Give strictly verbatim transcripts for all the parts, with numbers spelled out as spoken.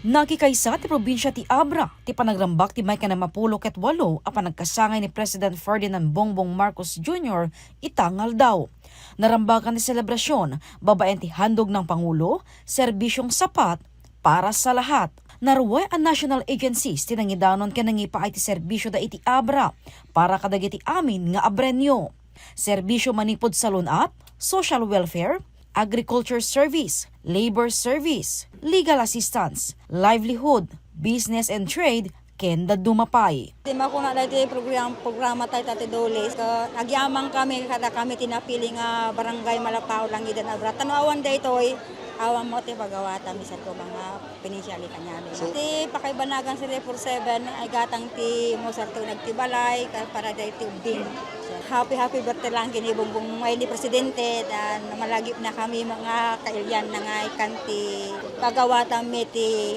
Nakikaysa ti probinsia ti Abra ti panagrambak ti maikanapulo ket walo a panagkasangay ni President Ferdinand Bongbong Marcos Junior ita nga aldaw. Narambakan ti selebrasion babaen ti handog ng Pangulo, serbisyong sapat para sa lahat. Naruay a national agencies ti nangidanon ken nangipaay ti serbisyoda iti Abra para kadagiti amin nga Abreño. Serbisyo manipud salun-at, social welfare, agriculture service, labor service, legal assistance, livelihood, business and trade, ken dadduma pay. Ti makuna daytoy program, programa tayo, Ate Dolis. Ka, agyaman kami, kada kami ti napili nga barangay Malapao, Langidan, Abra. Ta no awan daytoy, awan met ti pagawatan, bisan ko mga pinansyali kaniamin. So, ti pakaibanagan sila four seven, ay gatang ti mo sarto nagtibalay, ka, para daytoy ubing. Happy, happy birthday lang kini Bongbong ngay ni Presidente, dan malagip na kami mga kailian na ngay kan ti pagawatan mi ti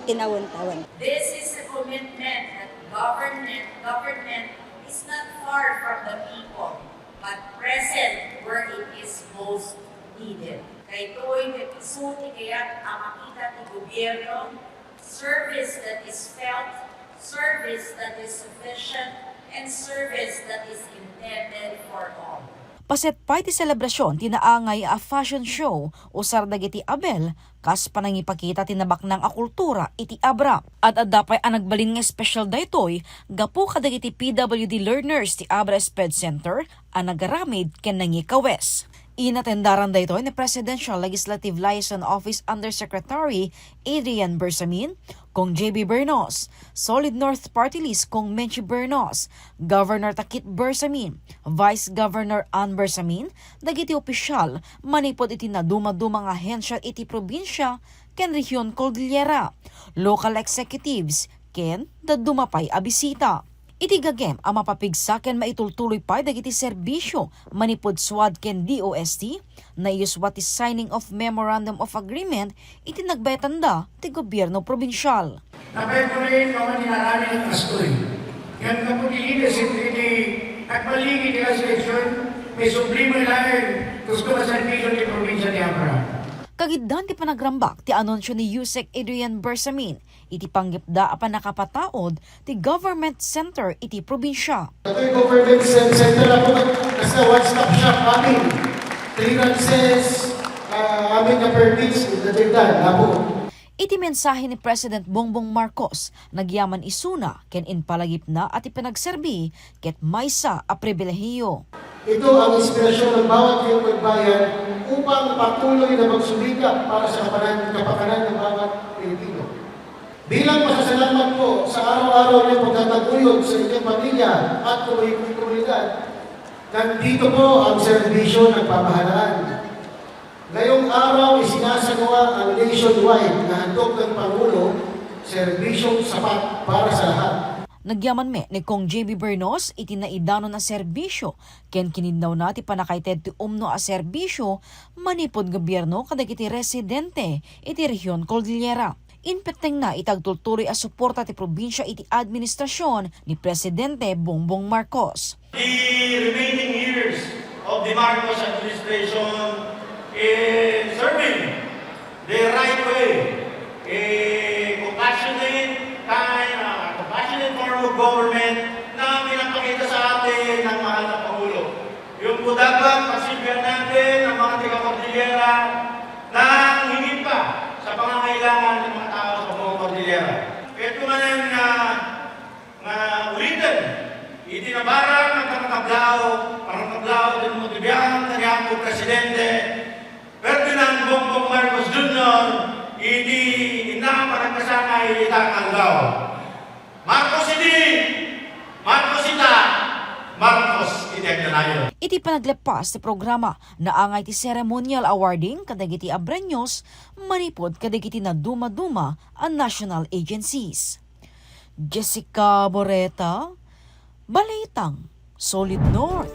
tinawon-tawon. This is a commitment that government, government is not far from the people, but present where it is most needed. Kaytoy ket isu ti kayat a makita ti gobierno, service that is felt, service that is sufficient, and service that is intended for all. Paset pay ti selebrasion ti naangay a fashion show usar dagiti abel kas panangipakita ti nabaknang a kultura iti Abra. Ad-adda pay a nagbalin nga espesyal daytoy gapu kadagiti P W D learners ti Abra Sped Center a nagaramid ken nangikawes. Inatendaran daytoy ni Presidential Legislative Liaison Office Undersecretary Adrian Bersamin, Cong J B Bernos, Solid North Party List Cong Menchie Bernos, Governor Takit Bersamin, Vice Governor Ann Bersamin, dagiti opisyal manipud iti nadumaduma nga ahensya iti probinsia ken rehion Cordillera, local executives, ken dadduma pay a bisita. Iti gagem a mapapigsa ken maitultuloy pay dagiti serbisio manipud SWAD ken D O S T, naiyuswa ti signing of Memorandum of Agreement iti nagbayatanda ti gobierno probinsial. Napay ko rin nga man inaramid nga kastoy. Ngem gapu ti leadership iti nagbaligi ti election, may sublime laeng gusto nga serbisyo ti probinsia ti Abra. Kagiddan ti panagrambak ti anunsio ni Yusek Adrian Bersamin iti panggepda a pannakapataud ti government center iti probinsia. Datoy government cen-, center, apo, kasta one-stop shop amin. Clearances, ah, amin nga permits, datoy da, apo. Iti mensahe ni President Bongbong Marcos, nagyaman isuna ken impalagipna a ti panagserbi ket maysa a pribilehiyo. Ito ang inspirasyon ng bawat lingkod bayan upang patuloy na magsumikap para sa kapanan-, kapakanan ng bawat Pilipino. Bilang pasasalamat po sa araw-araw niyong pagtataguyod sa inyong pamilya at komu-, komunidad, nandito po ang serbisyo ng pamahalaan. Ngayong araw, isinasagawa ang nationwide na handog ng Pangulo, Serbisyong Sapat para sa Lahat. Nagyaman met ni Cong J B Bernos iti naidanon a serbisyo ken kininnawna ti pannakaited ti umno a serbisyo manipud gobierno kadagiti residente iti rehion Cordillera. Impettengna iti agtultuloy a suporta ti probinsia iti administrasyon ni Presidente Bongbong Marcos. The remaining years of the Marcos administration in serving the right way, a compassionate kind, a compassionate form of government na pinapakita sa atin ng mahal na Pangulo. Yung po dapat pagsisihan natin ang mga taga-Cordillera na higit pa sa pangangailangan ng mga tao sa buong Cordillera. Kaya ito nga nang, ah, nga ulitin, iti nabarang nga pangakablao, pangakablao ti Motibian, kaniapo Presidente Ferdinand Bongbong Marcos Junior, iti inna panagkasangay ita nga aldaw. Marcos idi, Marcos ita, Marcos iti agnanayon. Iti panaglepas ti programa, naangay ti ceremonial awarding kadagiti Abreños manipud kadagiti nadumaduma a national agencies. Jessica Boreta, Balitang Solid North.